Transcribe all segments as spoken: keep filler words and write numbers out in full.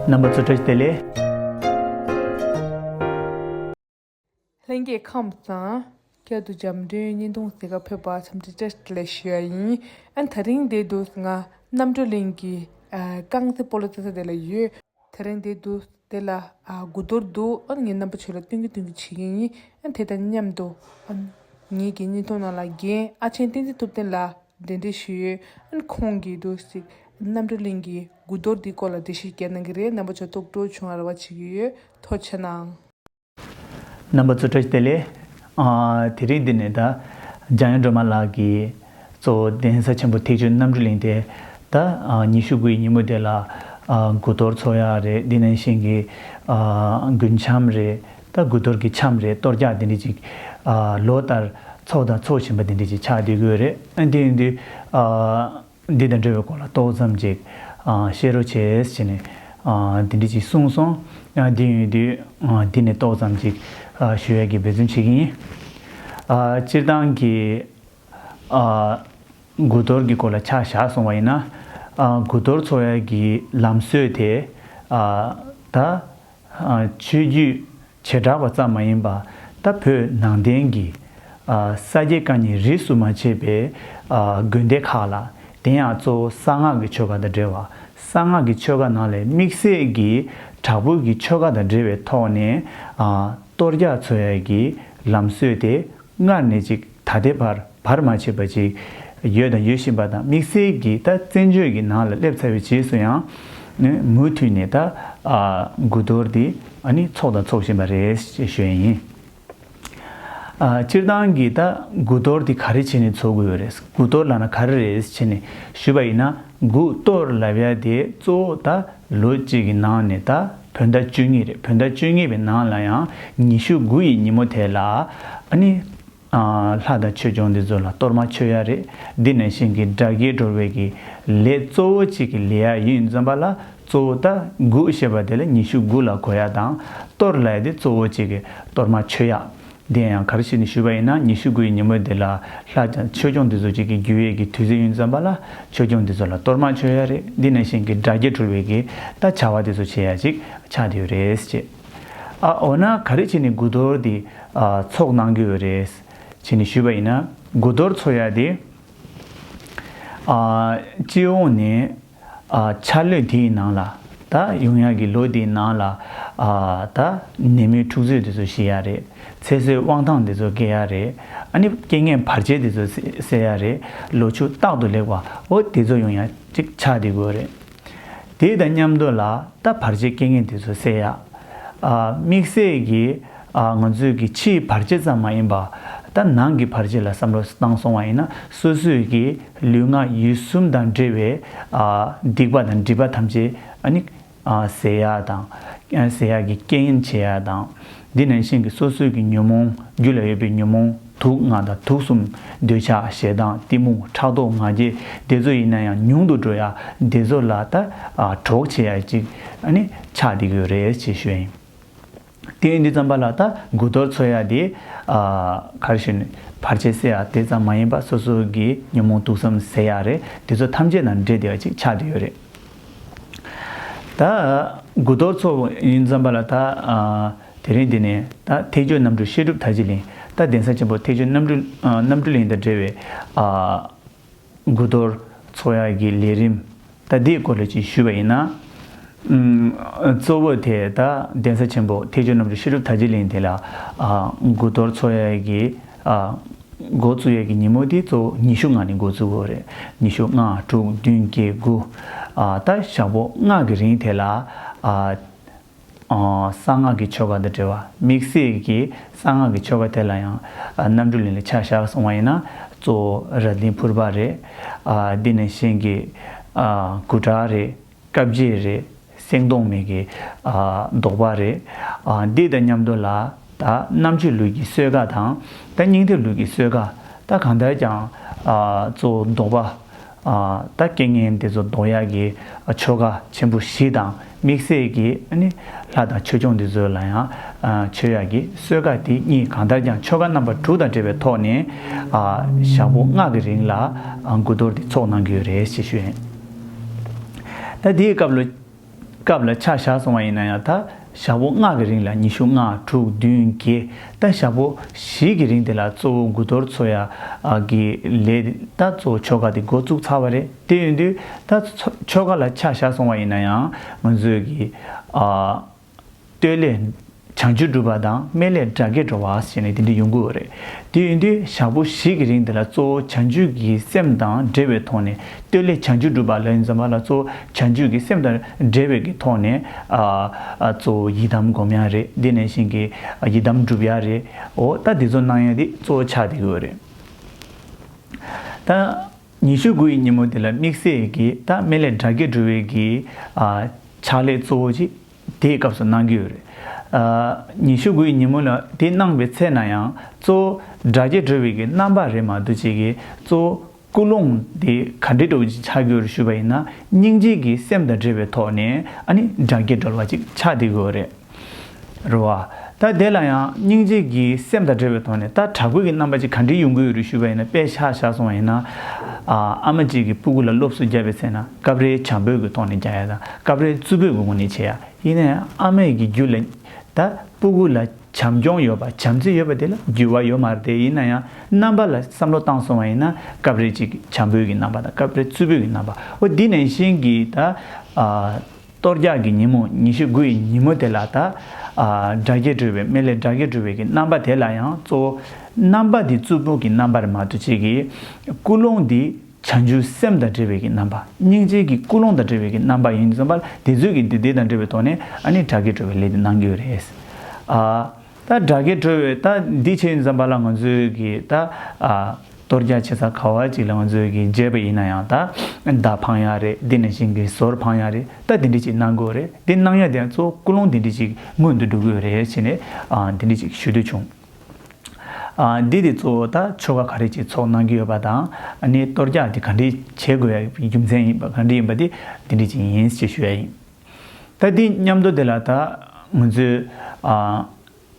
རྣམ་པ་ཚོ་བཀྲ་ཤིས་བདེ་ལེགས། ལྷན་རྒྱས་ཁམས་བཟང་། བསྐྱར་དུ་འཇམ་མགྲོན་བརྙན་ཐུང་གཟིགས་ག་ཕེབས་པར་འཚམས་འདྲི་བཀྲ་ཤིས་བདེ་ལེགས་ཞུ་ཡ་ཡིན། ཨ་ནི་དེ་རིང་འདིར་འདུག་ང་རྣམ་གྲོལ་གླིང་གི་ཨ་རྐང་རྩེད་སྤོ་ལོ་རྩེ་ས་དེ་ལ་ཡོད། དེ་རིང་འདིར་འདུག་དེ་ལ་ཨ་དགུ་གཏོར་འདུག་ཨ་ནི་ངས་རྣམ་པ་ཚོ་ལ་སྟོན་གྱི་སྟོན་གྱི་བྱེད་ཀྱི་ཡིན། ཨ་ནི་དེ་དང་མཉམ་དུ་ཨ་ནི་ངེད་ཀྱི་བརྙན་ཐུང་ནང་ལ་རྒན་ཨ་ཆེན་བསྟན་འཛིན་ཐུབ་བསྟན་ལགས་གདན་འདྲེན་ཞུས་ཡོད། ཨ་ནི་ཁོང་གིས་འདུག་སེ་རྣམ་གྲོལ་གླིང་གི་དགུ་གཏོར་འདིའི་སྐོར་ལ་འགྲེལ་བཤད་བསྐྱལ་གནང་གི་རེད། རྣམ་པ་ཚོ་རྟོགས་གྲོལ་བྱུང་བར་རེ་བ་བྱེད་ཀྱི་ཡོད། ཐུགས་རྗེ་གནང་། རྣམ་པ་ཚོ་བཀྲ་ཤིས་བདེ་ལེགས། ཨ་དེ་རིང་འདི་ནས་ད་འཇམ་དབྱངས་སྒྲོལ་མ་ལགས་ཀྱིས་གཙོ་བོ་གདན་ས་ཆེན་པོ་ཐེག་མཆོག་རྣམ་གྲོལ་གླིང་དེ་ད་ཨ་ཉི་ཤུ་དགུ་ཡི་ཉིན་མོ་དེ་ལ་ཨ་དགུ་གཏོར་ཚོགས་ཡ་རེད། འདི་ནང་བཞིན་གྱི་ཨ་རྒུན་འཆམ་རེད། ད་དགུ་གཏོར་གྱི་འཆམ་རེད། གཏོར་རྒྱག་འདི་འདྲ་ཅིག་ཨ་ལོ་ལྟར་ཚོགས་དང་ཚོགས་བཞིན་པ་འདི་འདྲ་ཅིག་ཆགས་བསྡད་ཀྱི་ཡོད་རེད། ཨ་འདི་ཡིན་དུས་ཨ། འདི་དང་འབྲེལ་བའི་སྐོར་ལ་ཏོག་ཙམ་ཅིག་ཨ་བཤད་རོགས་བྱེད་ཟེར་ནས་ཨ་འདི་འདྲ་ཅིག་གསུངས་སོང་། ཨ་འདི་ཡིན་དུས་ཨ་འདི་ནས་ཏོག་ཙམ་ཅིག་ཨ་ཞུ་ཡས་ཀྱི་འབད་བརྩོན་བྱེད་ཀྱི་ཡིན། ཨ་སྤྱིར་བཏང་གི་ཨ་དགུ་གཏོར་གྱི་སྐོར་ལ་ཆ་བཞག་སོང་བ་ཡིན་ན། ཨ་དགུ་གཏོར་ཚོགས་ཡས་ཀྱི་ལམ་སྲོལ་དེ་ཨ་ད། ཆོས་བརྒྱུད་བྱེ་བྲག་པ་ཙམ་མ་ཡིན་པ། ད་བོད་ནང་བསྟན་གྱི་ས་སྐྱེས་བཀའ་རྙིང་རིས་སུ་མ་ཆད་པའི་དགོན་སྡེ་ཁག་ལ། དེ་ཡང་གཙོ་བོ་གསང་སྔགས་ཀྱི་ཆོ་ག་དང་འབྲེལ་བ། གསང་སྔགས་ཀྱི་ཆོ་ག་ནང་ལས་དམིགས་བསལ་གྱི་དྲག་པོའི་གི་ཆོ་ག་དང་འབྲེལ་བའི་ཐོག་ནས་གཏོར་རྒྱག་ཚོགས་ཡས་ཀྱི་ལམ་སྲོལ་དེ། སྔར་ནས་ཅིག་ད་ལྟའི་བར་བར་མ་ཆད་པ་ཅིག་ཡོད་དང་ཡོད་བཞིན་པ་དང་། དམིགས་བསལ་གྱིས་ད་བཙན་བྱོལ་གྱི་ནང་ལ་སླེབས་ཚར་བའི་རྗེས་སུ་ཡང་ནི་མུ་མཐུད་ནས་ད་ཨ་དགུ་གཏོར་འདི་ཨ་ནི་ཚོགས་དང་ཚོགས་བཞིན་པ་རེད་ཅེས་ཞུ་ཡས་ཡིན། ཨ་སྤྱིར་བཏང་གི་ད་དགུ་གཏོར་འདི་ག་རེ་བྱས་ནས་ཚོགས་དགོས་ཡོད་རེད། དགུ་གཏོར་ལབ་ན་ག་རེ་རེད་ཅེས་ནས་ཞུས་པ་ཡིན་ན། དགུ་གཏོར་ལབ་ཡ་དེ་གཙོ་བོ་ད་ལོ་གཅིག་གི་ནང་ནས་ད་བོད་ཟླ་བཅུ་གཉིས་རེད། བོད་ཟླ་བཅུ་གཉིས་པའི་ནང་ལ་ཡང་ཉི་ཤུ་དགུ་ཡི་ཉིན་མོ་དེ་ལ་ཨ་ནི། ཨ་ལྷ་དང་ཆོས་སྐྱོང་འདི་ཚོ་ལ་གཏོར་མ་མཆོད་ཡ་རེད། འདི་ནང་བཞིན་གྱི་དགྲ་བགེགས་སྒྲོལ་བའི་གི་ལས་གཙོ་བོ་གཅིག་གི་ལས་ཡ་ཡིན་ཙམ་པ་ལ། གཙོ་བོ་ད་དགུ་ཞེས་པ་དེ་ལ་ཉི་ཤུ་དགུ་ལ་གོ་ཡ་དང་། གཏོར་ལབ་ཡ་དེ་གཙོ་བོ་གཅིག་གི་གཏོར་མ་མཆོད་ཡ། དེ་ཡང་ག་རེ་བྱས་ནས་ཞུས་པ་ཡིན་ན། ཉི་ཤུ་དགུ་ཡི་ཉིན་མོ་དེ་ལ་ལྷ་དང་ཆོས་སྐྱོང་འདི་ཚོ་གཅིག་གི་རྒྱུ་ཡས་ཀྱི་དུས་ཚོད་ཡིན་ཙམ་པ་ལ། ཆོས་སྐྱོང་འདི་ཚོ་ལ་གཏོར་མ་མཆོད་ཡ་རེད། འདི་ནང་བཞིན་གྱི་དགྲ་བགེགས་སྒྲོལ་བའི་གི་ད་བྱ་བ་དེ་ཚོ་བྱེད་ཡ་ཅིག་ཆགས་བསྡད་ཡོད་རེད་ཅེས། ཨ་འོ་ན་ག་རེ་བྱས་ནས་དགུ་གཏོར་འདི་ཨ་ཚོགས་གནང་གི་ཡོད་རེད་ཅེས་ནས་ཞུས་པ་ཡིན་ན། དགུ་གཏོར་ཚོགས་ཡ་དེ་ཨ་སྤྱི་ཡོངས་ནས་ཨ་འཆར་ལོ་འདིའི་ནང་ལ། ད་ཡོང་ཡ་གི་ལོ་འདིའི་ནང་ལ་ཨ་ད་ནད་མུག་འཁྲུག་རྩོད་དེ་ཚོ་ཞི་ཡ་རེད། ཚེ་བསོད་དབང་ཐང་དེ་ཚོ་སྐྱེ་ཡ་རེད། ཨ་ནི་རྐྱེན་ངན་བར་ཆད་དེ་ཚོ་སེལ་ཡ་རེད། ལོ་ཕྱུགས་རྟག་ཏུ་ལེགས་པ་འོ་དེ་ཚོ་ཡོང་ཡ་ཅིག་ཆགས་བསྡད་ཀྱི་ཡོད་རེད། དེ་དང་མཉམ་དུ་ལ་ད་བར་ཆད་རྐྱེན་ངན་དེ་ཚོ་སེལ་ཡ། ཨ་དམིགས་བསལ་གྱི་ཨ་ང་ཚོའི་གི་ཕྱིའི་བར་ཆད་ཙམ་མ་ཡིན་པ། ད་ནང་གི་བར་ཆད་ལ་བསམ་བློ་བཏང་སོང་བ་ཡིན་ན། སོ་སོའི་གི་ལུས་ངག་ཡིད་གསུམ་དང་འབྲེལ་བའི་ཨ་སྡིག་པ་དང་སྒྲིབ་པ་ཐམས་ཅད་ཨ་ནི་ཨ་ཟད་ཡ་དང་། ཨ་ཟད་ཡ་གི་རྐྱེན་བྱེད་ཡ་དང་། འདི་ནང་བཞིན་གྱི་སོ་སོའི་གི་ཉོན་མོངས། རྒྱུད་ལ་ཡོད་པའི་ཉོན་མོངས་དུག་ལྔ་དང་། དུག་གསུམ་འདོད་ཆགས་ཞེ་སྡང་གཏི་མུག་ཕྲག་དོག་ང་རྒྱལ་དེ་ཚོ་ཡིན་ན་ཡང་ཉུང་དུ་འགྲོ་ཡ། དེ་ཚོ་ལ་ད་ཨ་གྲོགས་བྱེད་ཡ་ཅིག་ཨ་ནི་ཆགས་བསྡད་ཀྱི་ཡོད་རེད་ཅེས་ཞུ་ཡ་ཡིན། དེ་ཡིན་དུས་ཙམ་པ་ལ་ད་དགུ་གཏོར་ཚོགས་ཡ་དེ་ཨ་ག་རེ་ཞུ་ནས་བར་ཆད་སེལ་ཡ་དེ་ཙམ་མ་ཡིན་པ། སོ་སོ་གི་ཉོན་མོངས་དུག་གསུམ་སེལ་ཡ་རེད། དེ་ཚོ་ཐམས་ཅད་དང་འབྲེལ་བསྡད་པ་ཅིག་ཆགས་བསྡད་ཡོད་རེད། ད་དགུ་གཏོར་ཚོགས་ཡིན་ཙམ་པ་ལ་ད་ཨ་དེ་རིང་འདི་ནས་ད་ཐེག་མཆོག་རྣམ་གྲོལ་བཤད་སྒྲུབ་དར་ཅིག་གླིང་། ད་གདན་ས་ཆེན་པོ་ཐེག་མཆོག་རྣམ་གྲོལ་ཨ་རྣམ་གྲོལ་གླིང་དང་འབྲེལ་བའི་ཨ་དགུ་གཏོར་ཚོགས་ཡ་གི་ལས་རིམ་ད་འདིའི་སྐོར་ལ་ཅིག་ཞུས་པ་ཡིན་ན། ཨུམ་གཙོ་བོ་དེ་ད་གདན་ས་ཆེན་པོ་ཐེག་མཆོག་རྣམ་གྲོལ་བཤད་སྒྲུབ་དར་ཅིག་གླིང་དེ་ལ་ཨ་དགུ་གཏོར་ཚོགས་ཡ་གི་ཨ་འགོ་བཙུགས་ཡས་ཀྱི་ཉིན་མོ་དེ་གཙོ་བོ་ཉི་ཤུ་ལྔ་ནས་འགོ་བཙུགས་དགོས་རེད། ཉི་ཤུ་ལྔ་དྲུག་བདུན་བརྒྱད་དགུ། ཨ་ད་ཞག་པོ་ལྔ་གི་རིང་དེ་ལ་ཨ་ཨ་གསང་སྔགས་ཀྱི་ཆོ་ག་དང་འབྲེལ་བ། དམིགས་བསལ་གྱི་གསང་སྔགས་ཀྱི་ཆོ་ག་དེ་ལ་ཡང་ཨ་རྣམ་གྲོལ་གླིང་ལ་ཆ་བཞག་སོང་བ་ཡིན་ན། གཙོ་བོ་རཏྣའི་ཕུར་པ་རེད། ཨ་འདི་ནང་བཞིན་གྱི་ཨ་སྐུ་དྲག་རེད། བཀའ་བརྒྱད་རེད། སེང་གདོང་མའི་གི་ཨ་བཟློག་པ་རེད། ཨ་འདི་དང་མཉམ་དུ་ལ་ད་རྣམ་དཔྱོད་ལུགས་ཀྱི་གསོལ་ཁ་དང་། ད་སྙིང་ཐིག་ལུགས་ཀྱི་གསོལ་ཁ། ད་གང་ལྟར་ཀྱང་ཨ་གཙོ་བོ་བཟློག་པ། ཨ་ད་རྐྱེན་ངན་དེ་ཚོ་བཟློག་ཡག་གི་ཨ་ཆོ་ག་ཆེན་པོ་བཞི་དང་། དམིགས་བསལ་གྱི་ཨ་ནི་ལྷ་དང་ཆོས་སྐྱོང་འདི་ཚོ་ལ་ཡང་ཨ་མཆོད་ཡག་གི་གསོལ་ཁ་དེ་གཉིས། གང་ལྟར་ཀྱང་ཆོ་ག་རྣམ་པ་དྲུག་དང་འབྲེལ་བའི་ཐོག་ནས་ཨ་ཞག་པོ་ལྔ་གི་རིང་ལ་ཨ་དགུ་གཏོར་འདི་ཚོགས་གནང་གི་ཡོད་རེད་ཅེས་ཞུ་ཡིན། ད་དེའི་སྐབས་ལ། སྐབས་ལ་ཆ་བཞག་སོང་བ་ཡིན་ན་ཡང་། ད་ཞག་པོ་ལྔ་གི་རིང་ལ་ཉི་ཤུ་ལྔ་དྲུག་བདུན་བརྒྱད། ད་ཞག་པོ་བཞི་གི་རིང་དེ་ལ་གཙོ་བོ་དགུ་གཏོར་འཚོགས་ཡ་གི་ལས་ད་གཙོ་བོ་ཆོ་ག་དེ་འགོ་བཙུགས་ཚར་བ་རེད། དེ་ཡིན་དུས་ད་ཆོ་ག་ལ་ཆ་བཞག་སོང་བ་ཡིན་ན་ཡང་། ང་ཚོས་ཀྱི་ཨ། སྟོད་ལས་བྱང་ཆུབ་སྒྲུབ་པ་དང་། སྨད་ལས་དགྲ་བགེགས་སྒྲོལ་བ་ཟེར་ནས་དེ་འདྲ་ཡོང་གི་ཡོད་རེད། དེ་ཡིན་དུས་ཞག་པོ་བཞི་གི་རིང་དེ་ལ་གཙོ་བོ་བྱང་ཆུབ་ཀྱི་སེམས་དང་འབྲེལ་བའི་ཐོག་ནས། སྟོད་ལས་བྱང་ཆུབ་སྒྲུབ་པ་ལ་ཡིན་ཙམ་པ་ལ་གཙོ་བོ་བྱང་ཆུབ་ཀྱི་སེམས་དང་འབྲེལ་བའི་གི་ཐོག་ནས། ཨ་ཨ་གཙོ་བོ་ཡི་དམ་སྒོམ་ཡ་རེད། དེ་ནང་བཞིན་གྱི་ཡི་དམ་སྒྲུབ་ཡ་རེད། འོ་ད་དེ་ཚོ་གནང་ཡ་དེ་གཙོ་བོ་ཆགས་བསྡད་ཀྱི་ཡོད་རེད། ད། ཉི་ཤུ་དགུ་ཡི་ཉིན་མོ་དེ་ལ་དམིགས་བསལ་གྱི་ད་སྨད་ལས་དགྲ་བགེགས་སྒྲོལ་བའི་གི་ཨ་ཕྱག་ལས་གཙོ་བོ་ཅིག་དེའི་སྐབས་སུ་གནང་གི་ཡོད་རེད། ཨ་ཉི་ཤུ་དགུ་ཡི་ཉིན་མོ་ལ་དེ་གནང་བའི་ཚེ་ན་ཡང་། གཙོ་བོ་དགྲ་བགེགས་སྒྲོལ་བའི་གི་རྣམ་པ་རེད་མ་གཏོགས་ཅིག་གི་གཙོ་བོ་ཀུན་སློང་དེ་ག་འདྲའི་འདྲ་བོ་ཅིག་ཆགས་ཀྱི་ཡོད་རེད་ཞུས་པ་ཡིན་ན། སྙིང་རྗེ་གི་སེམས་དང་འབྲེལ་བའི་ཐོག་ནས་ཨ་ནི་དགྲ་བགེགས་སྒྲོལ་བ་ཅིག་ཆགས་བསྡད་ཀྱི་ཡོད་རེད། རེད་བ། ད་དེ་ལ་ཡང་སྙིང་རྗེ་གི་སེམས་དང་འབྲེལ་བའི་ཐོག་ནས་ད་དྲག་པོའི་གི་རྣམ་པ་ཅིག་ག་འདྲའི་ཡོང་གི་ཡོད་རེད་ཞུས་པ་ཡིན་ན། དཔེ་ཆ་བཞག་སོང་བ་ཡིན་ན། ཨ་ཨ་མ་ཅིག་གིས་སྤུ་གུ་ལ་སློབ་གསོ་བརྒྱབ་པའི་ཚེ་ན་སྐབས་རེ་བྱམས་པོའི་གི་ཐོག་ནས་རྒྱག་ཡ་དང་། སྐབས་རེ་རྩུབ་པོའི་གི་ངོས་ནས་བྱེད་ཡ། ཡིན་ནའི་ཨ་མའི་གི་རྒྱུད་ལ་ད་སྤུ་གུ་ལ་བྱམས་སྐྱོང་ཡོད་པ། བྱམས་བརྩེ་ཡོད་པ་དེ་ལ་འགྱུར་བ་ཡོད་མ་རེད་དེ། ཡིན་ན་ཡང་རྣམ་པ་ལ་བསམ་བློ་བཏང་སོང་བ་ཡིན་ན། སྐབས་རེ་ཅིག་བྱམས་པོའི་གི་རྣམ་པ་དང་། སྐབས་རེ་རྩུབ་པོའི་གི་རྣམ་པ། འོ་འདི་ནང་བཞིན་གྱི་ད་ཨ། གཏོར་རྒྱག་གི་ཉིན་མོ། ཉི་ཤུ་དགུ་ཡི་ཉིན་མོ་དེ་ལ་ད་ཨ་དགྲ་བགེགས་སྒྲོལ་བའི། སྨད་ལས་དགྲ་བགེགས་སྒྲོལ་བའི་གི་རྣམ་པ་དེ་ལ་ཡང་གཙོ་བོ་རྣམ་པ་འདི་རྩུབ་པོ་གི་རྣམ་པ་རེད་མ་གཏོགས་ཅིག་གི་ཀུན་སློང་འདི་བྱང་ཆུབ་སེམས་དང་འབྲེལ་བའི་གི་རྣམ་པ། སྙིང་རྗེ་གི་ཀུན་སློང་དང་འབྲེལ་བའི་གི་རྣམ་པ་ཡིན་ཙམ་པ་ལ། དེ་ཚོའི་གི་འདི་དེ་དང་འབྲེལ་བའི་ཐོག་ནས་ཨ་ནི་དགྲ་བགེགས་སྒྲོལ་བའི་ལས་དེ་གནང་གི་ཡོད་རེད། ཨ། ད་དགྲ་བགེགས་སྒྲོལ་བའི་ད་འདི་བྱས་ཡིན་ཙམ་པ་ལ་ང་ཚོའི་གི་ད་ཨ་གཏོར་རྒྱག་བྱེད་ས་ག་བ་ཅིག་ལ་ང་ཚོའི་གི་མཇལ་བ་ཡིན་ན་ཡང་། ད་མདའ་འཕང་ཡ་རེད། འདི་ནང་བཞིན་གི་ཟོར་འཕང་ཡ་རེད། ད་འདི་འདྲ་ཅིག་གནང་དགོས་རེད། འདི་གནང་ཡ་དེ་ཡང་གཙོ་བོ་ཀུན་སློང་འདི་འདྲ་ཅིག་སྔོན་དུ་འགྲོ་གི་ཡོད་རེད་ཟེར་ནས། ཨ་འདི་འདྲ་ཅིག་ཞུ་འདོད་བྱུང་། ཨ་འདི་དེ་གཙོ་བོ་ད་ཆོ་ག་ག་རེ་ཅིག་ཚོགས་གནང་གི་ཡོད་པ་དང་། ཨ་ནི་གཏོར་རྒྱག་དེ་ག་འདྲ་བྱེད་དགོས་ཡ་རྒྱུ་མཚན་ཡིན་པ། ག་འདྲ་ཡིན་པ་དེ་འདི་འདྲ་ཅིག་ཡིན་ཞེས་ཞུ་ཡ་ཡིན། ད་འདི་མཉམ་དུ་དེ་ལ་ད་ང་ཚོས་ཨ།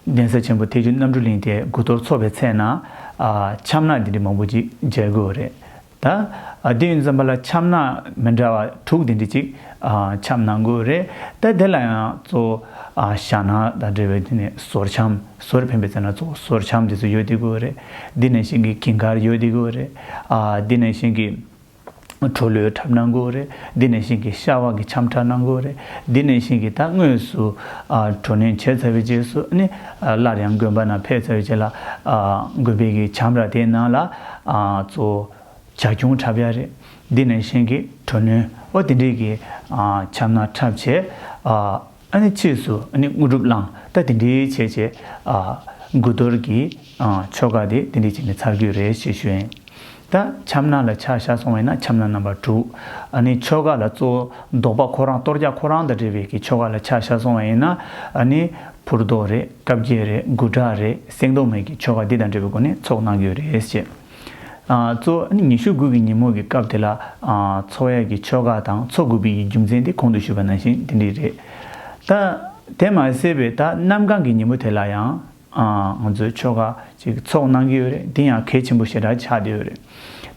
གདན་ས་ཆེན་པོ་ཐེག་མཆོག་རྣམ་གྲོལ་གླིང་དེ་དགུ་གཏོར་ཚོགས་པའི་ཚེ་ན། ཨ་ཆབ་ནག་འདི་འདྲ་མང་པོ་ཅིག་མཇལ་དགོས་རེད། ད་ཨ་དེ་ཡིན་ཙམ་པ་ལ་ཆབ་ནག་མི་འདྲ་བ་དྲུག་འདི་འདྲ་ཅིག་ཨ་ཆབ་གནང་དགོས་རེད། ད་དེ་ལ་ཡང་གཙོ་བོ་ཨ་ཞྭ་ནག་དང་འབྲེལ་བའི་དེ་ནས་ཟོར་འཆམ། ཟོར་འཕེན་པའི་ཚེ་ན་གཙོ་བོ་ཟོར་འཆམ་དེ་ཚོ་ཡོད་བསྡད་དགོས་རེད། འདི་ནང་བཞིན་གྱི་གིང་དཀར་ཡོད་བསྡད་དགོས་རེད། ཨ་འདི་ནང་བཞིན་གྱི་གྲོ་ལོད་འཁྲབ་གནང་དགོས་རེད། འདི་ནང་བཞིན་གྱི་ཤ་བ་གི་འཆམ་འཁྲབ་གནང་དགོས་རེད། འདི་ནང་བཞིན་གྱི་ད་དངོས་སུ་ཨ་གྲོ་ནས་བྱས་ཚར་བའི་རྗེས་སུ་ནི། ཨ་སླར་ཡང་དགོན་པ་ནང་ཕེབས་ཚར་བའི་རྗེས་ལ། ཨ་དགོན་པའི་གི་བྱམས་ར་དེའི་ནང་ལ་ཨ་གཙོ་བོ་ཇ་ཁྱུང་འཁྲབ་ཡ་རེད། འདི་ནང་བཞིན་གྱི་གྲོ་ནས། འོ་དེ་འདྲའི་གི་ཨ་འཆམ་ནག་འཁྲབ་བྱས། ཨ་ཨ་ནི་ཕྱིས་སུ་ཨ་ནི་དངོས་གྲུབ་བླངས། ད་དེ་འདྲའི་བྱས་བྱས། ཨ་དགུ་གཏོར་གྱི་ཨ་ཆོ་ག་དེ་དེ་འདྲའི་བྱས་ནས་ཚར་གྱི་ཡོད་རེད་ཞེས་ཞུ་ཡིན། ད་ཆབ་ནག་ལ་ཆ་བཞག་སོང་བ་ཡིན་ན་ཆབ་ནག་རྣམ་པ་དྲུག། ཨ་ནི་ཆོ་ག་ལ་གཙོ་བོ་བཟློག་པ་ཁོ་རང་། གཏོར་རྒྱག་ཁོ་རང་དང་འབྲེལ་བའི་གི་ཆོ་ག་ལ་ཆ་བཞག་སོང་བ་ཡིན་ན། ཨ་ནི་ཕུར་བཟློག་རེད། བཀའ་བརྒྱད་རེད། དགུ་བྲག་རེད། སེང་གདོང་མའི་གི་ཆོ་ག་འདི་དང་འབྲེལ་བའི་སྒོ་ནས་ཚོགས་གནང་གི་ཡོད་རེད་ཅེས། ཨ་གཙོ་བོ་ཨ་ནི་ཉི་ཤུ་དགུ་གི་ཉིན་མོ་གི་སྐབས་དེ་ལ་ཨ་ཚོགས་ཡ་གི་ཆོ་ག་དང་ཚོགས་དགོས་པའི་གི་རྒྱུ་མཚན་དེ་གོང་དུ་ཞུས་པ་ནང་བཞིན་དེ་འདྲ་རེད། ད་དེ་མ་ཟད་པའི་ད་གནམ་གང་གི་ཉིན་མོ་དེ་ལ་ཡང་ཨ་ང་ཚོས་ཆོ་ག་ཅིག་ཚོགས་གནང་གི་ཡོད་རེད། དེ་ཡང་གལ་ཆེན་པོ་ཞེ་དྲག་ཆགས་བསྡད་ཡོད་རེད།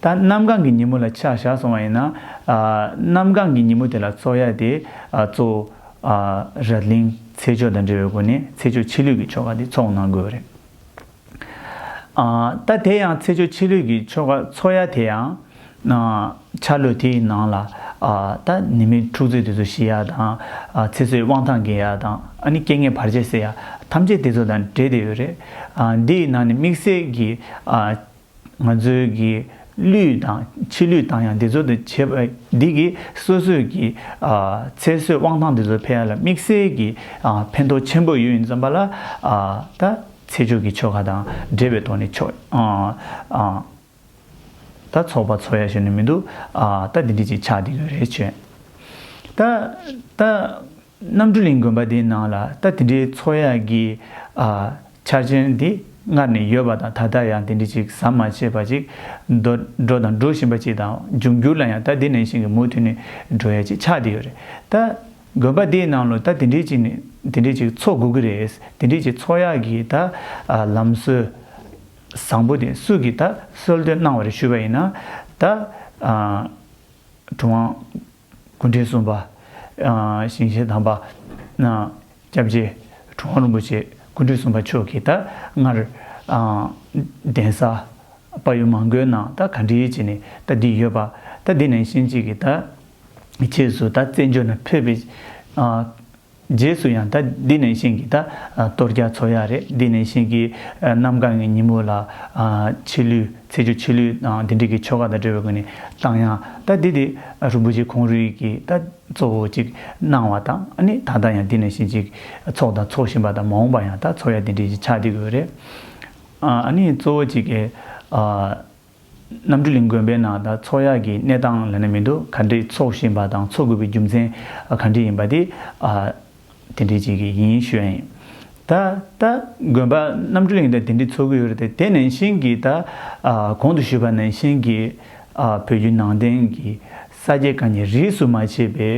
ད་གནམ་གང་གི་ཉིན་མོ་ལ་ཆ་བཞག་སོང་བ་ཡིན་ན། ཨ་གནམ་གང་གི་ཉིན་མོ་དེ་ལ་ཚོགས་ཡ་དེ་ཨ་གཙོ་བོ་ཨ་ར་གླིང་ཚེས་བཅུ་དང་འབྲེལ་བའི་སྒོ་ནས་ཚེས་བཅུ་ཕྱི་ལུགས་ཀྱི་ཆོ་ག་དེ་ཚོགས་གནང་དགོས་རེད། ཨ་ད་དེ་ཡང་ཚེས་བཅུ་ཕྱི་ལུགས་ཀྱི་ཆོ་ག་ཚོགས་ཡ་དེ་ཡང་། ཨ་འཆར་ལོ་དེའི་ནང་ལ་ཨ་ད་ནད་མེད་འཁྲུག་རྩོད་དེ་ཚོ་ཞི་ཡ་དང་། ཨ་ཚེ་བསོད་དབང་ཐང་རྒྱས་ཡ་དང་། ཨ་ནི་རྐྱེན་ངན་བར་ཆད་སེལ་ཡ་ཐམས་ཅད་དེ་ཚོ་དང་འབྲེལ་བསྡད་ཡོད་རེད། ཨ་འདིའི་ནང་ནས་དམིགས་བསལ་གྱི་ཨ་ང་ཚོའི་གི་ལུས་དང་ཕྱི་ལུས་དང་ཡང་དེ་ཚོ་དང་བྱེད་པ་འདི་གི་སོ་སོའི་གི་ཨ་ཚེ་བསོད་དབང་ཐང་དེ་ཚོ་འཕེལ་ཡ་ལ་དམིགས་བསལ་གྱི་ཨ་ཕན་ཐོགས་ཆེན་པོ་ཡོད་ཡིན་ཙམ་པ་ལ། ཨ་ད་ཚེས་བཅུ་གི་ཆོ་ག་དང་འབྲེལ་བའི་ཐོག་ནས་ཆོ་ཨ་ཨ་ད་ཚོགས་པ་ཚོགས་ཡ་ཞུ་ནི་མི་འདུག། ཨ་ད་འདི་འདྲ་ཅིག་ཆགས་བསྡད་ཡོད་རེད་བྱས། ད་ད་རྣམ་གྲོལ་གླིང་དགོན་པ་འདིའི་ནང་ལ་ད་དེ་འདྲའི་ཚོགས་ཡ་གི་ཨ་འཆར་ཅན་འདི་སྔར་ནས་ཡོད་པ་དང་། ད་ལྟ་ཡང་དེ་འདྲ་ཅིག་ཟམ་མ་ཆད་པ་ཅིག་འགྲོ་འགྲོ་དང་འགྲོ་བཞིན་པ་ཅིག་དང་། འབྱུང་འགྱུར་ལ་ཡང་ད་འདི་ནང་བཞིན་གྱི་མུ་མཐུད་ནས་འགྲོ་ཡ་ཅིག་ཆགས་བསྡད་ཡོད་རེད། ད་དགོན་པ་འདིའི་ནང་ལ་ད་དེ་འདྲའི་ཅིག་ནས་དེ་འདྲའི་ཅིག་ཚོགས་དགོས་ཀྱི་རེད། དེ་འདྲའི་ཅིག་ཚོགས་ཡ་གི་ད་ཨ་ལམ་སྲོལ་བཟང་པོ་དེ་སུ་གིས་ད་སྲོལ་གཏོད་གནང་བ་རེད་ཞུས་པ་ཡིན་ན། ད་ཨ་གྲུབ་དབང་སྐུ་ཕྲེང་གསུམ་པ་ ཨ་ཞིང་གཤེགས་དམ་པ་ཨ་སྐྱབས་རྗེ་གྲུབ་དབང་རིན་པོ་ཆེ་སྐུ་ཕྲེང་གསུམ་པ་མཆོག་གིས་ད་སྔར་ཨ་གདན་ས་དཔལ་ཡུལ་མང་སྒོའི་ནང་ད་ག་འདྲ་བྱས་ནས་ད་འདི་ཡོད་པ། ད་འདི་ནང་བཞིན་ཅིག་གིས་ད་རྗེས་སུ་ད་བཙན་བྱོལ་ནང་ཕེབས་པའི་ཨ་རྗེས་སུ་ཡང་ད་འདི་ནང་བཞིན་གྱི་ད་ཨ་གཏོར་རྒྱག་ཚོགས་ཡག་རེད། འདི་ནང་བཞིན་གྱི་ཨ་གནམ་གང་གི་ཉིན་མོ་ལ་ཨ་ཆོས་གླུད་ཚེས་བཅུ་ཆོས་གླུད་དང་འདི་འདྲ་གི་ཆོ་ག་དང་འབྲེལ་བའི་སྒོ་ནས་བཏང་ཡག་ད་འདི་དེ་རིན་པོ་ཆེ་ཁོང་རང་གིས་ད་གཙོ་བོ་ཅིག་གནང་བ་དང་། ཨ་ནི་ད་ལྟ་ཡང་འདི་ནང་བཞིན་ཅིག་ཚོགས་དང་ཚོགས་བཞིན་པ་དང་། མ་འོངས་པ་ཡང་ད་ཚོགས་ཡག་འདི་འདྲ་ཅིག་ཆགས་བསྡད་ཀྱི་ཡོད་རེད། ཨ་ཨ་ནི་གཙོ་བོ་ཅིག་གི་ཨ། རྣམ་གྲོལ་གླིང་དགོན་པའི་ནང་ད་ཚོགས་ཡག་གི་གནས་སྟངས་ལབ་ན་མི་འདུག་ག་འདྲས་ཚོགས་བཞིན་པ་དང་ཚོགས་དགོས་པའི་རྒྱུ་མཚན་ག་འདྲས་ཡིན་པ་དེ་ཨ་དེ་འདྲས་ཅིག་གི་ཡིན་ཞུ་ཡ་ཡིན། ད་ད་དགོན་པ་རྣམ་གྲོལ་གླིང་ད་དེ་འདྲས་ཚོགས་ཀྱི་ཡོད་རེད་དེ། དེ་ནང་བཞིན་གྱི་ད་ཨ་གོང་དུ་ཞུས་པ་ནང་བཞིན་གྱི་ཨ་བོད་བརྒྱུད་ནང་བསྟན་གྱི་ས་སྐྱ་གང་ཉིད་རིས་སུ་མ་ཆད་པའི་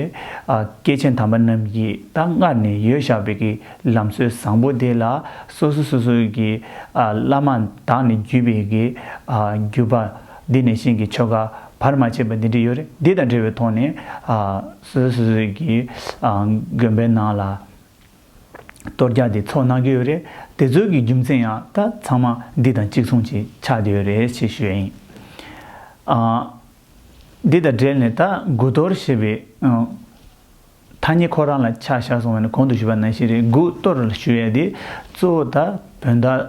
ཨ་སྐྱེས་ཆེན་དམ་པ་རྣམས་ཀྱིས་ད་སྔར་ནས་ཡོད་བཞག་པའི་གི་ལམ་སྲོལ་བཟང་པོ་དེ་ལ་སོ་སོ་སོ་སོའི་གི་ཨ་བླ་མ་དག་ནས་བརྒྱུད་པའི་གི་ཨ་བརྒྱུད་པ་འདི་ནང་བཞིན་གྱི་ཆོ་ག་བར་མ་ཆད་པ་འདི་འདྲ་ཡོད་རེད། འདི་དང་འབྲེལ་བའི་ཐོག་ནས་ཨ་སོ་སོ་སོ་སོའི་གི་ཨ་དགོན་པའི་ནང་ལ་གཏོར་རྒྱག་དེ་ཚོགས་གནང་གི་ཡོད་རེད། དེ་ཚོའི་གི་རྒྱུ་མཚན་ཡང་ད་ཚང་མ་འདི་དང་གཅིག་མཚུངས་ཅིག་ཆགས་བསྡད་ཡོད་རེད་ཅེས་ཞུ་ཡ་ཡིན། ཨ་འདི་དང་འབྲེལ་ནས་ད་དགུ་གཏོར་ཞེས་པའི་ཨ་ཐ་སྙད་ཁོ་རང་ལ་ཆ་བཞག་སོང་བ་ནི་གོང་དུ་ཞུས་པ་ནང་བཞིན་རེད། དགུ་གཏོར་ལ་ཞུ་ཡ་དེ་གཙོ་བོ་ད་བོད་ཟླ་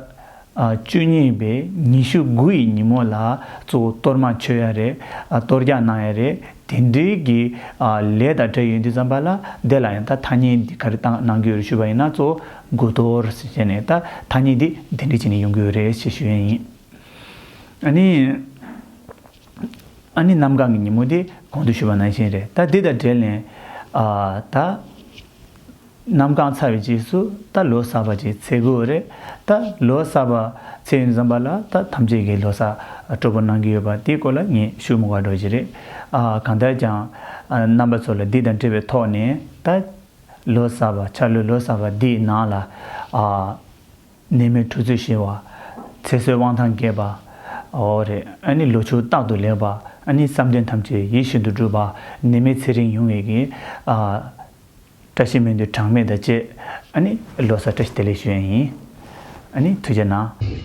ཨ་བཅུ་གཉིས་པའི་ཉི་ཤུ་དགུ་ཡི་ཉིན་མོ་ལ་གཙོ་བོ་གཏོར་མ་མཆོད་ཡ་རེད། ཨ་གཏོར་རྒྱག་གནང་ཡ་རེད། དེ་འདྲའི་གི་ཨ་ལས་དང་འབྲེལ་ཡོད་དུས་ཙམ་པ་ལ་དེ་ལ་ཡང་ད་ཐ་སྙད་འདི་ག་རེ་བཏགས་གནང་གི་ཡོད་རེད་ཞུས་པ་ཡིན་ན། གཙོ་བོ་དགུ་གཏོར་ཟེར་བྱས་ནས་ད་ཐ་སྙད་འདི་དེ་འདྲ་བྱས་ནས་ཡོང་གི་ཡོད་རེད་ཅེས་ཞུ་ཡ་ཡིན། ཨ་ནི། ཨ་ནི་གནམ་གང་གི་ཉིན་མོ་དེ་གོང་དུ་ཞུས་པ་ནང་བཞིན་རེད། ད་འདི་དང་འབྲེལ་ནས་ཨ་ད་གནམ་གང་ཚར་བའི་རྗེས་སུ་ད་ལོ་གསར་པ་ཅིག་ཚེས་དགུ་རེད། ད་ལོ་གསར་པ་ཚེས་ཡིན་ཙམ་པ་ལ་ད་ཐམས་ཅད་ཀྱིས་ལོ་གསར་སྤྲོ་པོ་གནང་གི་ཡོད་པ་དེའི་སྐོར་ལ་ངས་ཞུ་མི་དགོས་པ་འདྲ་ཅིག་རེད། ཨ་གང་ལྟར་ཀྱང་ཨ་རྣམ་པ་ཚོ་ལ་འདི་དང་འབྲེལ་བའི་ཐོག་ནས་ད་ལོ་གསར་པ་འཆར་ལོའི་ལོ་གསར་པ་འདིའི་ནང་ལ་ཨ། ནད་མེད་གྲོགས་ཚོད་ཞི་བ། ཚེ་བསོད་དབང་ཐང་རྒྱས་པ། འོ་རེད། ཨ་ནི་ལོ་ཕྱུགས་རྟག་ཏུ་ལེགས་པ། ཨ་ནི་བསམ་དོན་ཐམས་ཅད་ཡིད་བཞིན་དུ་འགྲུབ་པ། ནད་མེད་ཚེ་རིང་ཡོང་བའི་གི་ཨ་བཀྲ་ཤིས་སྨོན་འདུན་གྲངས་མེད་དང་བཅས། ཨ་ནི་ལོ་གསར་བཀྲ་ཤིས་བདེ་ལེགས་ཞུ་ཡ་ཡིན། ཨ་ནི་ཐུགས་རྗེ་གནང་།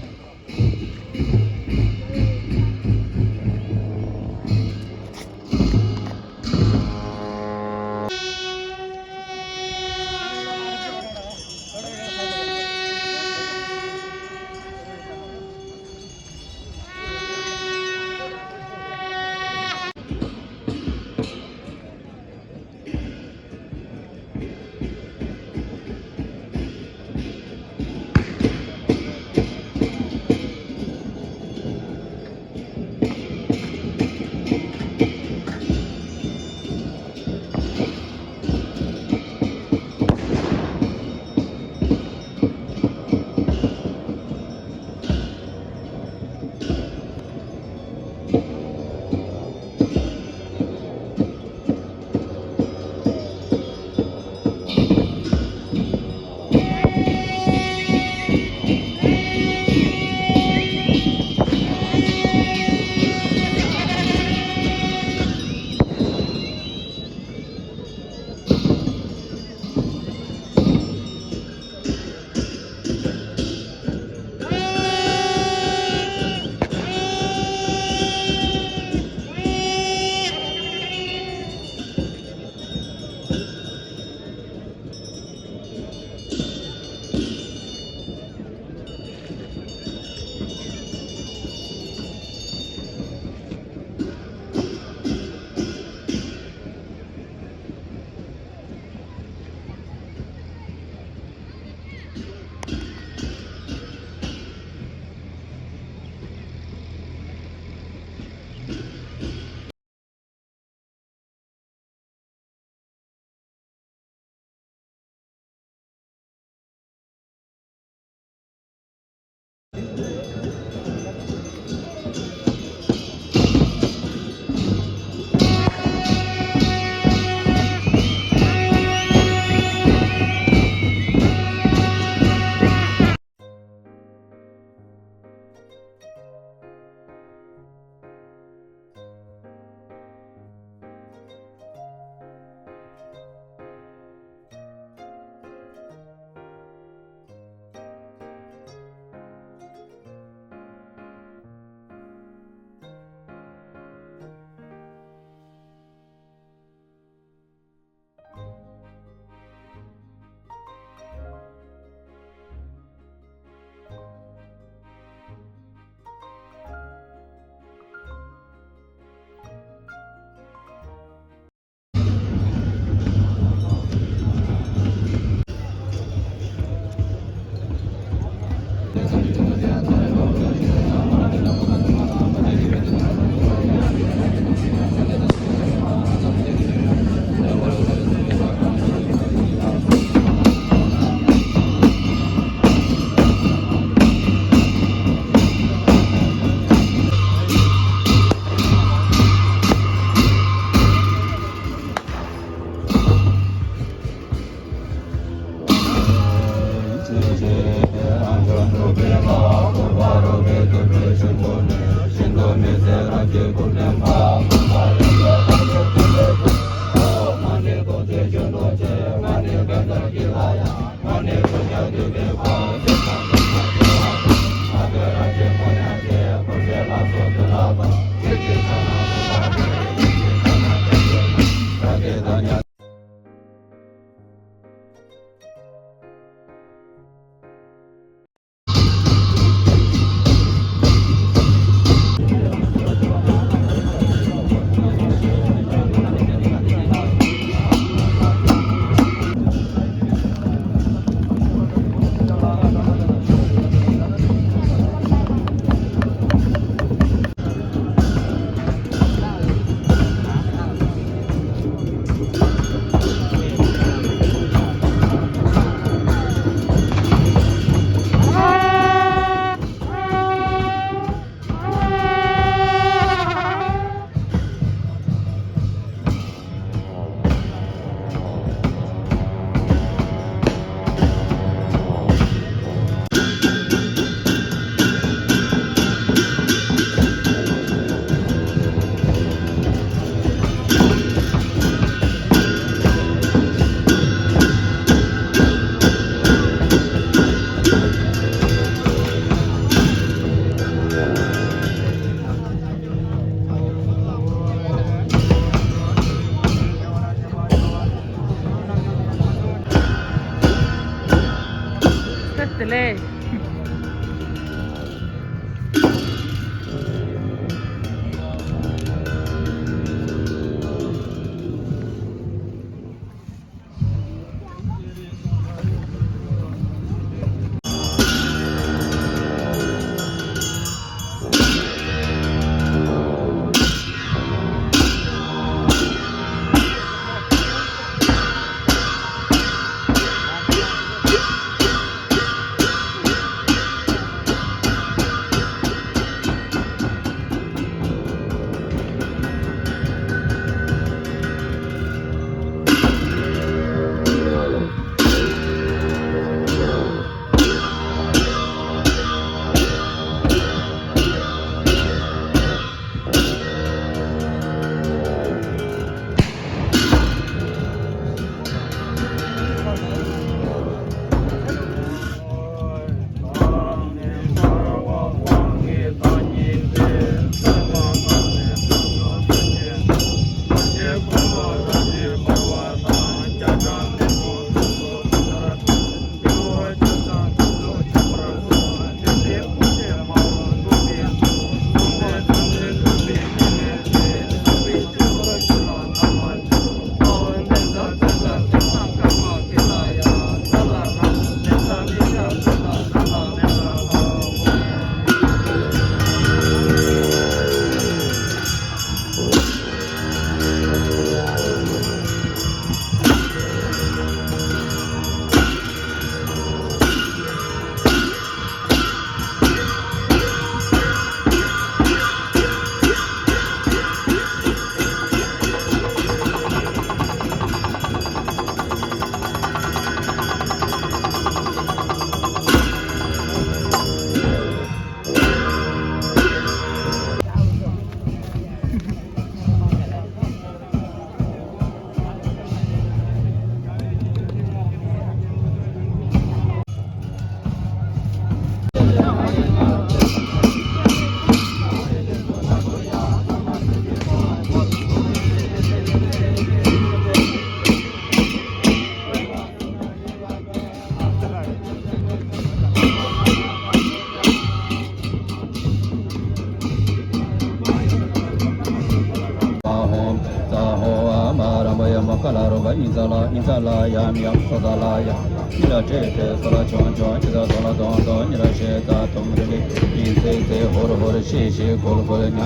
ཀ་ལ་རོ་ག་ཉི་ཚ་ལ་ཉི་ཚ་ལ་ཡམ་ཡམ་སོ་ད་ལ་ཡ། ཉི་ལ་ཁྲེ་ཁྲེ་སོ་ལ་ཆོང་ཆོང་ཅི་ད་སོ་ལ་དོང་དོང་ཉི་ལ་ཤེ་ད་དུམ་རི་རི། ཉི་ཚེ་ཚེ་ཧོར་ཧོར་ཤེ་ཤེ་གོལ་གོལ་ཉ།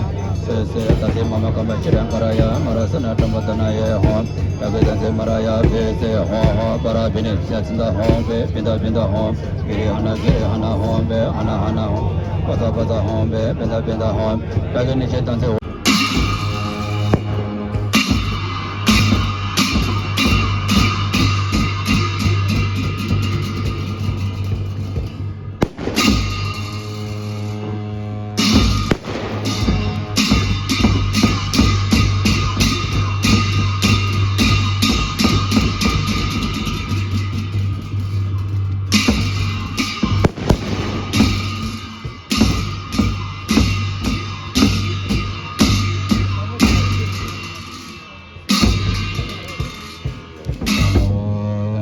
སེ་སེ་ད་སེ་མ་མ་ཀ་མ་ཤི་ར་ཀ་ར་ཡ་མ་ར་ས་ན་ཀྲམ་པ་ད་ན་ཡེ་ཧོ། ད་གེ་ད་སེ་མ་ར་ཡ་བེ་སེ་ཧོ་ཧོ་པ་ར་བི་ནི་ཤ་ཚི་ད་ཧོ་བེ་བི་ད་བི་ད་ཧོ། གི་རི་ཧ་ན་གི་རི་ཧ་ན་ཧོ་བེ་ཧ་ན་ཧ་ན་ཧོ། པ་ད་པ་ད་ཧོ་བེ་བི་ད་བི་ད་ཧོ། ད་གེ་ནི་ཤེ་ད་སེ་ཧོ།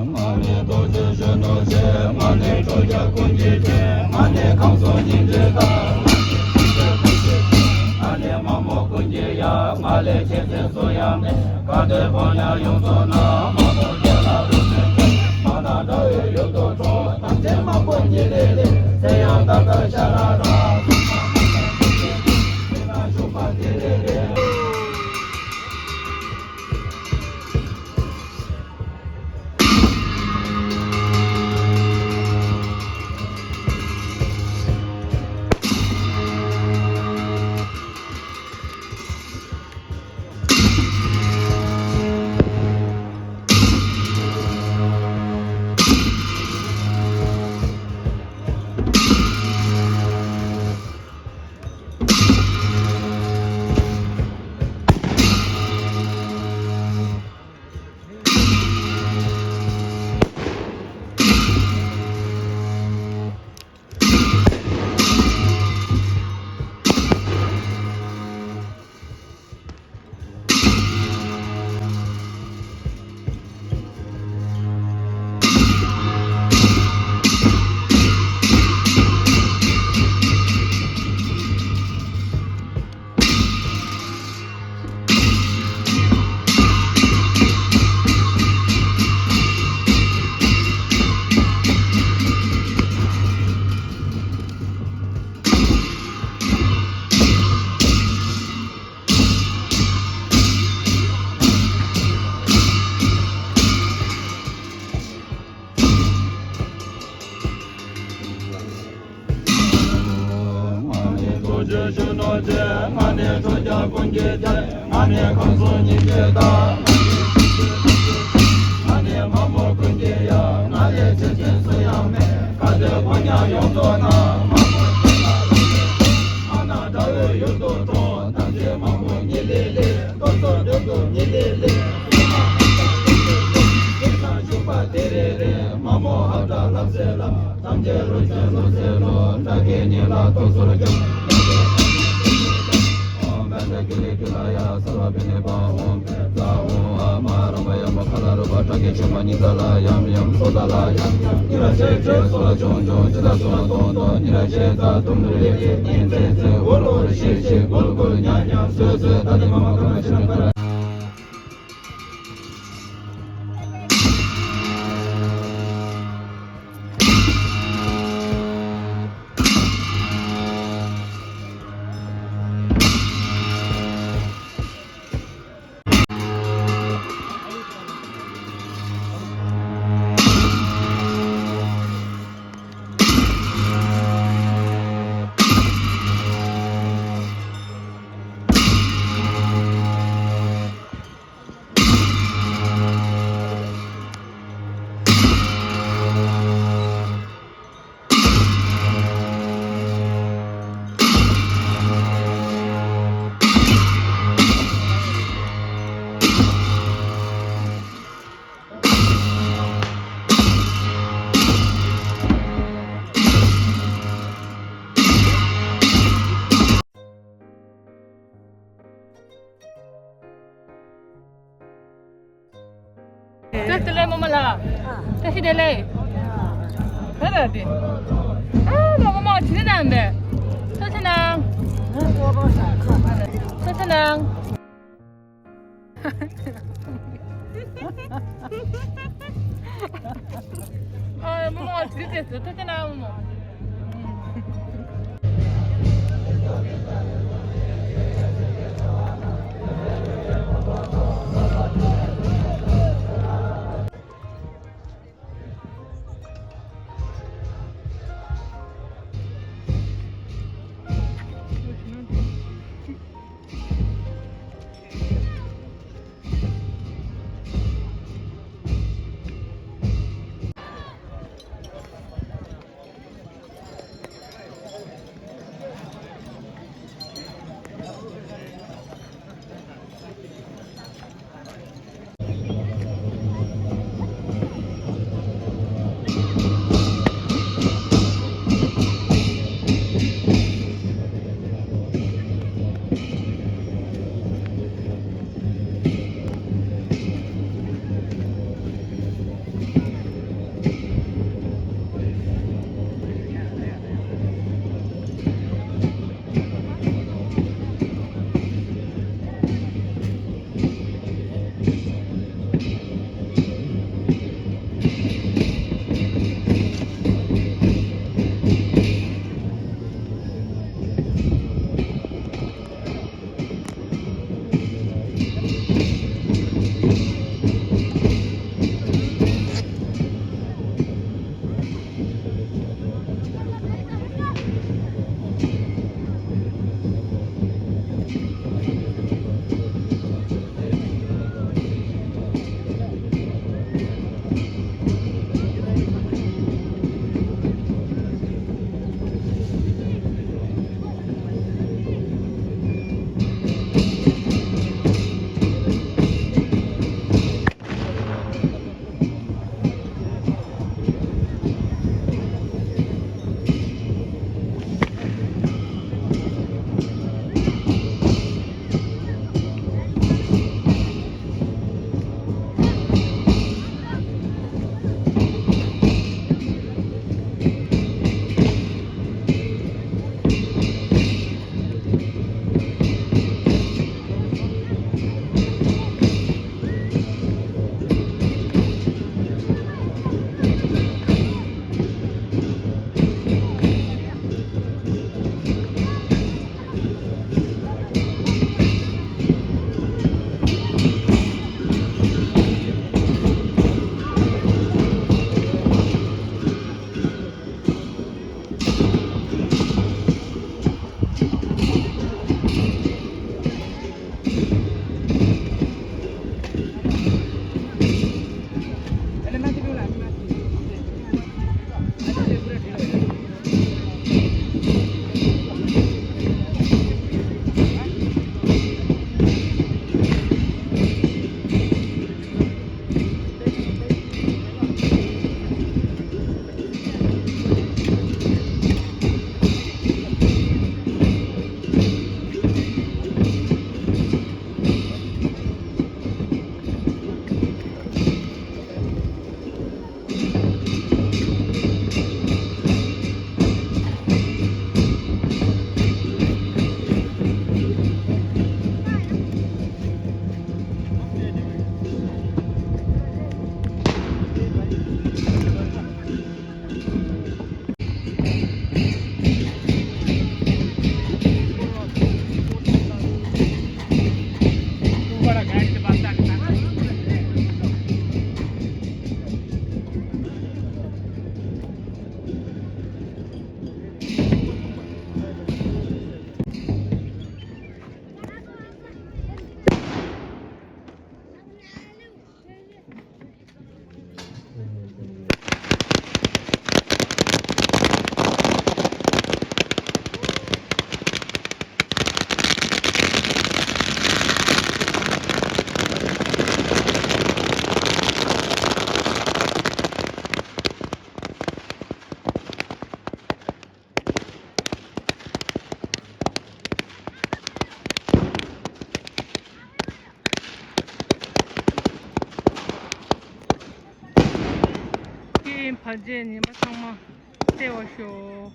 ང་ནི་རྡོ་རྗེ་གཞོན་ནུ་ཆེ། ང་ནི་ཁྲོ་རྒྱལ་ཀུན་གྱི་རྒྱལ། ང་ནི་ཁམས་གསུམ་སྙིང་རྗེ་བདག་ང་ནི་མ་མོ་ཀུན་གྱི་ཡབ། ང་ལས་ཆེ་ཆེ་སུ་ཡང་མེད། ག་དེ་ཕོ་ཉ་ཡོངས་སུ་ན། མ་མོ་རྒྱལ་ལ་རུ་མེད་མ་ན་དགྲ་བོའི་ཡུལ་དུ་འགྲོ། ཐམས་ཅད་མ་མོ་ཉིད་ལས་ལས། ཚེ་ཡང་ད་ལྟ་ཤ་ར་ར། ཐུགས་ན་ཞུགས་པ་དེ་རེ་རེ། ང་ནི་རྡོ་རྗེ་གཞོན་ནུ་ཆེ། ང་ནི་ཁྲོ་རྒྱལ་ཀུན་གྱི་རྒྱལ། ང་ནི་ཁམས་གསུམ་སྙིང་རྗེ་བདག་ང་ནི་མ་མོ་ཀུན་གྱི་ཡབ། ང་ལས་ཆེ་ཆེ་སུ་ཡང་མེད། ག་དེ་ཕོ་ཉ་ཡོངས་སུ་ན། མ་མོ་རྒྱལ་ལ་རུ་མེད་མ་ན་དགྲ་བོའི་ཡུལ་དུ་འགྲོ། ཐམས་ཅད་མ་མོ་ཉིད་ལས་ལས། རྡོ་སོལ་རྡོ་སོལ་ཉིད་ལས་ལས། སེམས་ལ་ཧ་ཅང་ཐུགས་ཀྱི་ཐུགས། སེམས་ལ་ཞུགས་པ་དེ་རེ་རེ། མ་མོ་ཧ་ཅང་ལབ་སེ་ལ། ཐམས་ཅད་རླུང་ཆེན་རླུང་སེ་རླུང་། དགྲ་བགེགས་ཉེས་ལ་དོགས་སོར་སྐྱོབ། ཨོཾ་བཛྲ་ཀི་ལི་ཀི་ལ་ཡ་སརྦ་བི་ནི་པ་ཧོཾ། ཛཿཧཱུྃ་ཨ་མ་རམ་པ་ཡ་མ་ཁ་ལ་རུ་པ། ཁྲག་གི་ཆུ་མ་ཉི་ཚ་ལ་ཡམ་ཡམ་སོ་ད་ལ་ཡ། ཉི་ལ་ཆེ་ཆེ་སོ་ལ་ཆུང་ཆུང་ཅི་ད་སོ་ལ་དོང་དོང་། ཉི་ལ་ཆེ་ད་དུམ་རི་རི། ཉི་ཚེ་ཚེ་འུ་རུ་རུ་ཤི་ཤི་གུལ་གུལ་ཉ་ཉ་སོ་སོ་ད་དེ་མ་མ་ཀ་མ་ཆི་ན་ཀ་ར། བཀྲ་ཤིས་བདེ་ལེགས་རྨོ་མོ་ལགས། བཀྲ་ཤིས་བདེ་ལེགས། ག་རེ་འདི། ཨ་རྨོ་མོ་ཇི་འདྲ་འདི། ཐུགས་རྗེ་གནང་། ཐུགས་རྗེ་གནང་། ཨ་ ཨ་མོ་མོ་ཅི་ཏེ་ཏེ་ཏེ་ན་མོ། སྐྱིད་བར་ཆད་ཉེན་པ་ཚང་མ་སེལ་བར་ཤོག།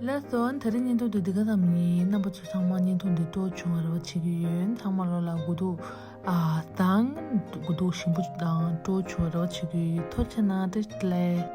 ལགས་སོ། ད་རེས་བརྙན་ཐུང་འདི་འདི་ག་ཙམ་ཡིན། རྣམ་པ་ཚོ་ཚང་མ་བརྙན་ཐུང་འདི་སྤྲོ་བྱུང་བ་རེ་བ་བྱེད་ཀྱི་ཡོད། ཚང་མ་ལོ་ལ་དགུ་ཐུག་ཨ་དང་དགུ་ཐུག་ཞིམ་པོ་དང་སྤྲོ་བྱུང་བ་རེ་བ་བྱེད་ཀྱི་ཡོད། ཐུགས་རྗེ་གནང་། བཀྲ་ཤིས་བདེ་ལེགས།